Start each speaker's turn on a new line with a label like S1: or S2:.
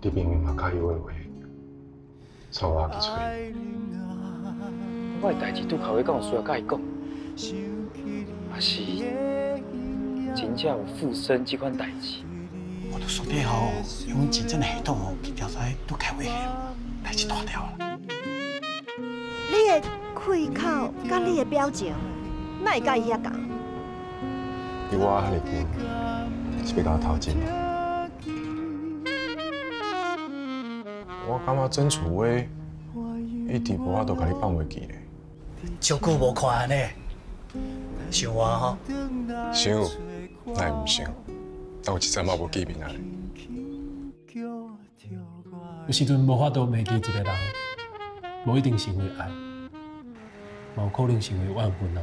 S1: 你明明嘛佮意我的話，帶我去揣。
S2: 我的代誌拄巧會敢有需要佮伊講？還是真正有附身這款代誌？
S3: 我都說底吼，用警政的系統哦去調查杜凱威，代誌大條啦。
S4: 你的開口佮你的表情，哪會佮伊遐仝？
S1: 你倚遐爾近，是欲共我偷情？我感覺曾厝威一直無法度共你放袂記咧。
S3: 足久無看按呢，想我吼？
S1: 想，哪會毋想？但有一陣仔無見面啊。
S5: 有時陣無法度袂記一個人，無一定是因為愛，嘛有可能是因為怨恨啊。